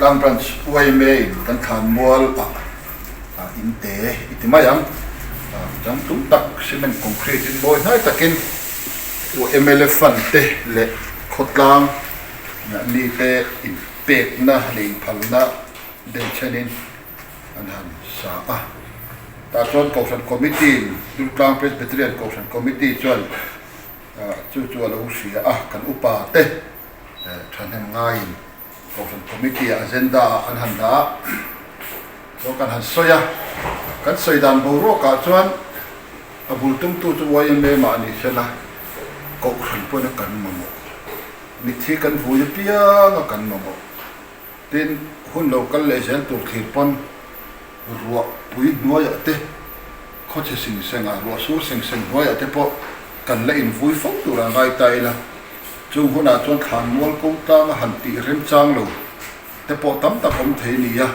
Durtlang Branch yma in kan thlanmual ah in te i ti mai ang. Changtlung tak cement concrete in mawi hnai takin mla fund te leh khawtlang mite inpekna leh inphalna denchhenin an han sa a. Tah chuan Kohhran Committee in Durtlang Presbyterian Kohhran Committee chuan chu chu a lo hria a, kan upa te thahnem ngaiin Kohhran Committee ah agenda ah an han dah a, chuan kan han sawi a, kan sawi dan boruakah chuan a bul tumtu chu yma mah ni sela Kohhran pawhin a kan mamawh, mitthi kan vui apiang a kan mamawh. Tin, hun lo kal leh zel tur thlir pawn ruah pui hnuaiah te, khawchhe sing sengah ruah sur seng seng hnuaiah te pawh kan la invui fo tur a ngai ta ila. Chung hunah chuan thlan mual ko tlanga han tih remchang lo te pawh tam tak awm thei a ni a.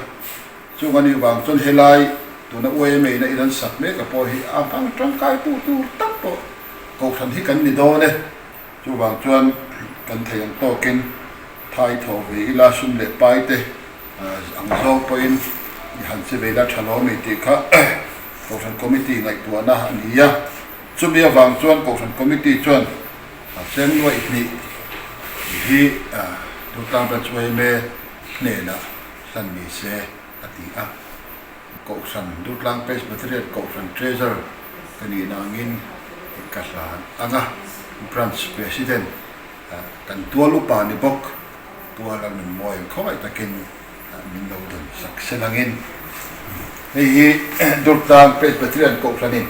Chung a nih vang chuan helai tuna YMA ina in an sak mek a pawh hi a hmang tangkai tu tur tak pawh Kohhran hi kan ni dawn e. Chuvang chuan kan thei ang tawkin thai thawh ve ila sum leh pai te ang zawng pawhin i han che ve ila tha lo ami tih kha Kohhran Committee ngaihtuahna a ni a. Chumi avang chuan Kohhran Committee chuan cheng nuaih hnih hi Durtlang Branch yma hnenah hlan ni se a ti a. Kohhran Durtlang Presbyterian Kohhran Treasurer ka nihna angin ka hlan ang a, Branch President kan tual upa ni bawk Pual a nun mawi ang khawngaih takin min lo dawn sak sel angin hei hi Durtlang Presbyterian Kohhranin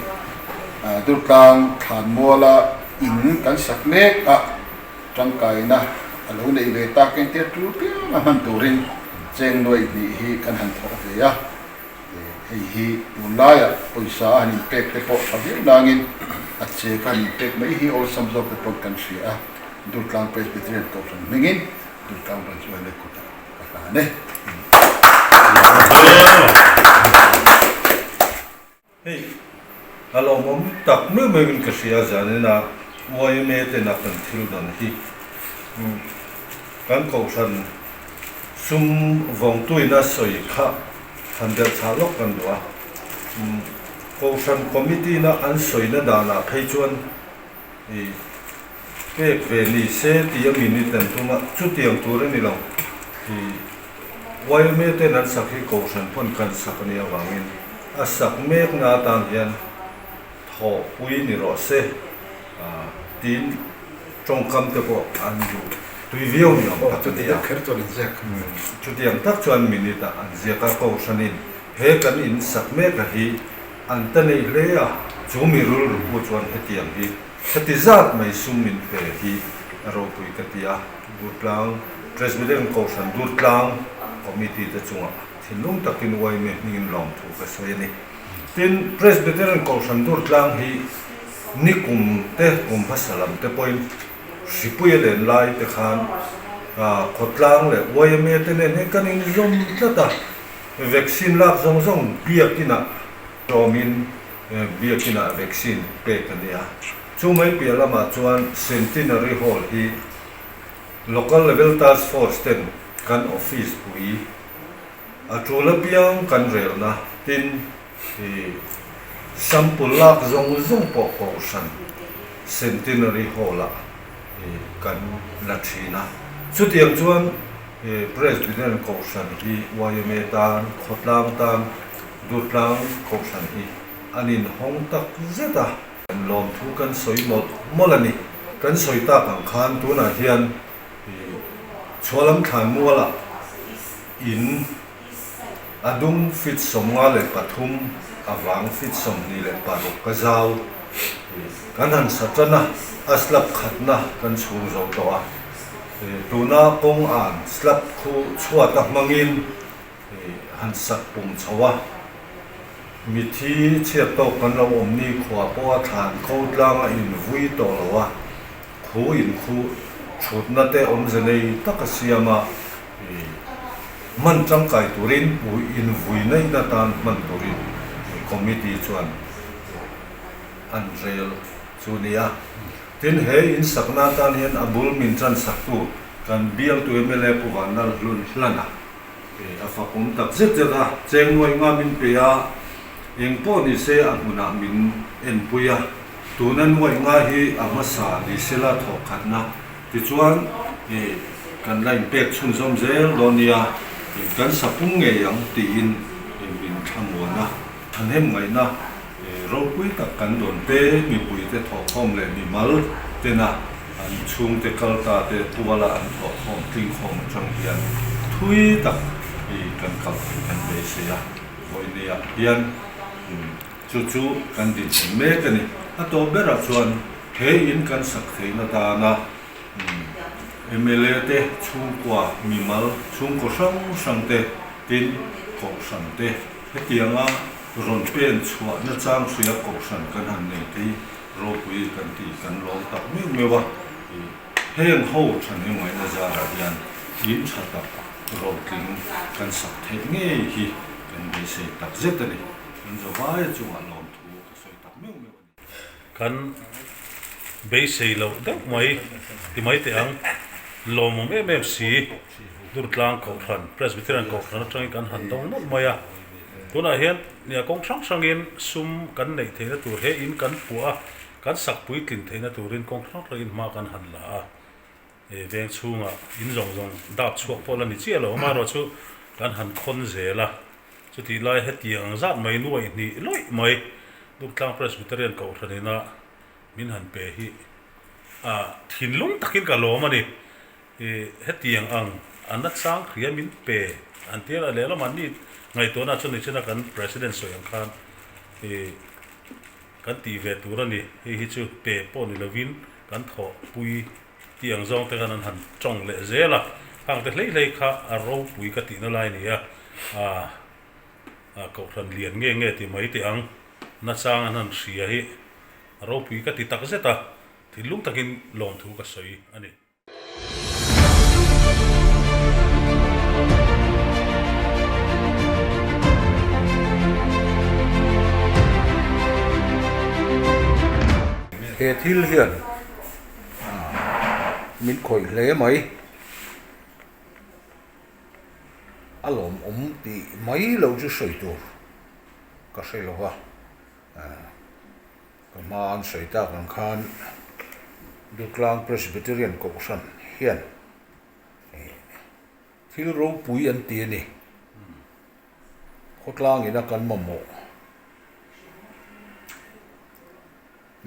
Durtlang Thlanmuala in kan sak mek a tangkaina a lo neih ve tak engtir tul piang a hman turin cheng nuaih hnih hi kan han thawh ve a, hei hi tunlaiah pawisa a han inpek te pawh tha viau nangin a che ka han inpek mai hi awlsam zawk te pawn kan hria a, Durtlang Presbyterian Kohhran hmingin Durtlang Branch yma kutah ka hlan e. Hei, a lawmawm tak meuh meuhin ka hria zanina yma tena kan thil dan hi kan kohhran sum vawngtuina sawi kha han belh chhah lawk kan duh a. Kohhran committee na an sawina danah phei chuan i pek ve ni se tih a minute an tum a, chutiang tur a ni lo. I yma ten an sak hi kohhran pawn kan sak a nih avangin a sak mekna atan hian thawhpui ni rawh se tiin tawngkam te pawh an duh tui viau ni awm tak a ni a. Chutiang tak chuan minute ah an ziak a, kohhranin he kan in sak mek a hi an ta neih hle a, chu mi rilru pawh chuan hetiang hi heti zat mai sum min pe hi a ropui ka ti a. Durtlang Presbyterian Kohhran Durtlang Committee te chungah thinlung takin yma hmingin lawmthu ka sawi a ni. Tin, Presbyterian Kohhran Durtlang hi nikum te kum hmasa lam te pawhin hripui a len lai te khan khawtlang leh yma te nen hian kan inzawm tlat a, vaccine lak zawng zawng biakinah tlawmin biakinah vaccine pek a ni a. Chu mai piah lamah chuan Centenary Hall hi Local Level Task Force ten kan office pui a tul apiang kan relna tin i sample lak zawng zawng pawh kohhran Centenary Hall ah i kan la thin a. Chutiang chuan i Presbyterian kohhran hi yma tan, khawtlang tan, Durtlang kohhran hi an inhawng tak zet a. Kan lawmthu kan sawi mawlh mawlh a ni. Kan sawi tak ang khan tunah hian chhuahlam thlan mualah in a dum feet 53, a vang feet 26 ka zau kan han sa tan a, a slab khatna kan chhung zo tawh a. Tuna kawng an slab khu chhuata hmangin han sak pum chho a, mithi chhiat tawk kan lo awm ni khua pawh a thlan kho tlang a invui tawh lo a, khu in khu thutna te awmze nei tak a siam a, hman tangkai turin ui invui neihna tan hman turin committee chuan an rel chu ni a. Tin, he in sakna atan hian a bul min tan saktu kan bialtu mla Pu Vanlal Hlun Hlana. A fakawm tak zet zet a, cheng nuaih nga min pe a, eng pawh ni se a hmunah min enpui a, tuna nuaih nga hi a hmasa ni sela thawh khatna tichuan kan la inpek chhunzawm zel dawn nia, kan sapung ngei ang tiin min thlamuan a. Thahnem ngaihna ropui tak kan dawn te, mipuite thawhkhawm leh mimal tena an chhungte kal ta te tuala an thawhkhawm tlingkhawm atang hian thui tak kan kal thei kan beisei a, vawinia hian chu chu kan dinhmun mek a ni. A tawp berah chuan he in kan sak theihna tana mla te chhungkua mimal chhungkaw hrang hrang te tin kohhran te Hetianga rawn pen chhuah nachang hria kohhran kan han nei te hi ropui kan tih kan lawm tak meuh meuh a, heng ho thahnemngaihna zarah hian in tha tak rotling kan sak theih ngei hi kan beisei tak zet a ni. Kan zavaia chungah lawmthu ka sawi tak meuh meuh a ni. Kan beisei loh deuh mai ti mai teh ang. Lawmawm em em si Durtlang Kohhran, Presbyterian Kohhran atangin kan han dawng nawlh mai a. Tunah hian nia kawng hrang hrangin sum kan neih theihna tur he in kan puah a, kan sak puitlin theihna turin kawng hrang hrangin hma kan han la a. Veng chhungah in zawng zawng dap chhuak pawh la ni chiah lo, amaherawhchu kan han khawn zel a. Chutih lai hetiang ang zat mai nuaih hnih lawih mai Duktlang Presbyterian Kohhran ina min han pe hi a thinlung takin ka lawm a ni. Hetiang ang a nachang hria min pe an tir a, lehlamah ni ngaihtuahna chu ni chin a kan President sawi ang khan kan tih ve tur a ni. Hei hi chu pe pawh ni lovin kan thawhpui tih ang zawng te khan an han tawng leh zel a, khang te hlei hlei kha a ropui ka tihna lai a ni a, aah kohhran lian nge nge ti mai teh ang, nachang an han hria hi a ropui ka ti tak zet a, thinlung takin lawmthu ka sawi a ni. He thil hian min khawih hle mai. A lawmawm tih mai lo chu sawi tur ka hre lo va, ka hma an sawi tak ang khan Dutlang Presbyterian Kohhran hian thil ropui an ti a ni. Khawtlang ina kan mamawh.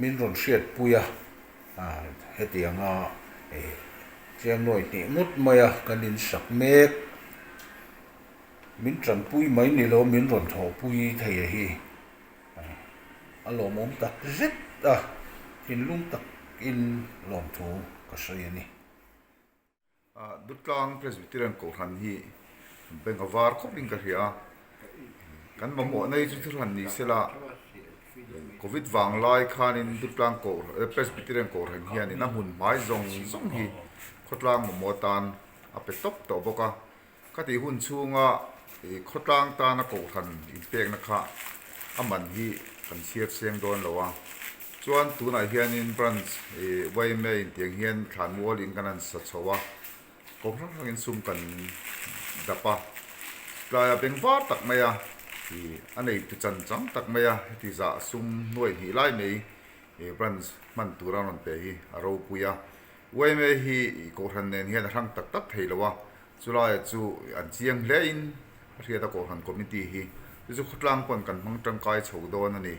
Min rawn hriatpui a, hetianga tlem nuai hnih ngawt mai a kan insak mek. Min tanpui mai ni lo min rawn thawhpui thei a hi a lawmawm tak zet a, thinlung takin lawmthu ka sawi a ni. Dutlang Presbyterian Kohhran hi bank a var khawp in ka hria a, kan mamawhna hi chu thil han ni sela Covid vang lai khanin Dutlang Presbyterian Kohhran hianin a hmun hmai zawng zawng hi khawtlang mamawh atan a pe tawp tawh bawk a, ka tih hun chhunga khawtlang tana Kohhran inpekna kha a man hi kan chhiar seng dawn lo a, chuan tunah hianin branch yma intiang hian thlanmual in kan han sa chho a, kawng hrang hrangin sum kan dap a, tlaia beng var tak mai a a neitu chan chang tak mai a heti zah sum nuaih hnih lai mai branch hman tura rawn pe hi a ropui a, yma hi Kohhran nen hian a hrang tak tak thei lo a, Chulaiah chu an chiang hlein a hriat a Kohhran Committee hi chu chu khawtlang pawn kan hmang tangkai chho dawn a ni.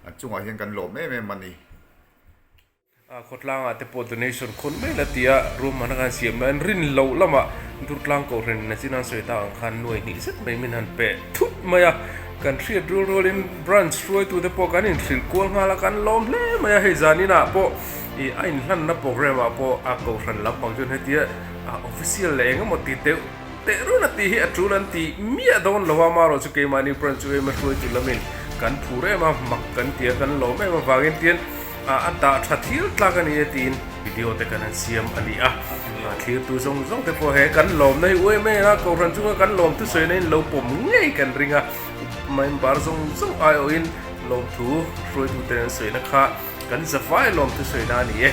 An chungah hian kan lawm em em a ni. Khawtlangah te pawh donation khawn mai la tia ruahmanna khan siam lai an rin loh lamah Durtlang Kohhran in a chin an sawi tak ang khan nuai hnih zet mai min han peh thut mai a. Kan hriat rual rualin branch hruaitute pawh kan inhrilh kual nghal a, kan lawm hle mai a. Hei zaninah pawh ih a inhlanna programme ah pawh a Kohhran lampang chuan hetia A official leh eng emaw ti deuh teh run a tih hi a tul an ti miah dawn lo a, amaherawh chu keimahni branch chu ema hruaitu lamin kan phur em a, mak kan ti a, kan lawm em avangin tian a dah tha thil tlak a ni e tiin video te kan han siam a ni a, thlirtu zawng zawng te pawh he kan lawmna hi uaim em a, kohhran chunga kan lawm thusawi na in lo pawm ngei kan ring a, member zawng zawng aiawhin lawmthu hruaitu ten an sawina kha kan zavai lawm thusawi na a ni e.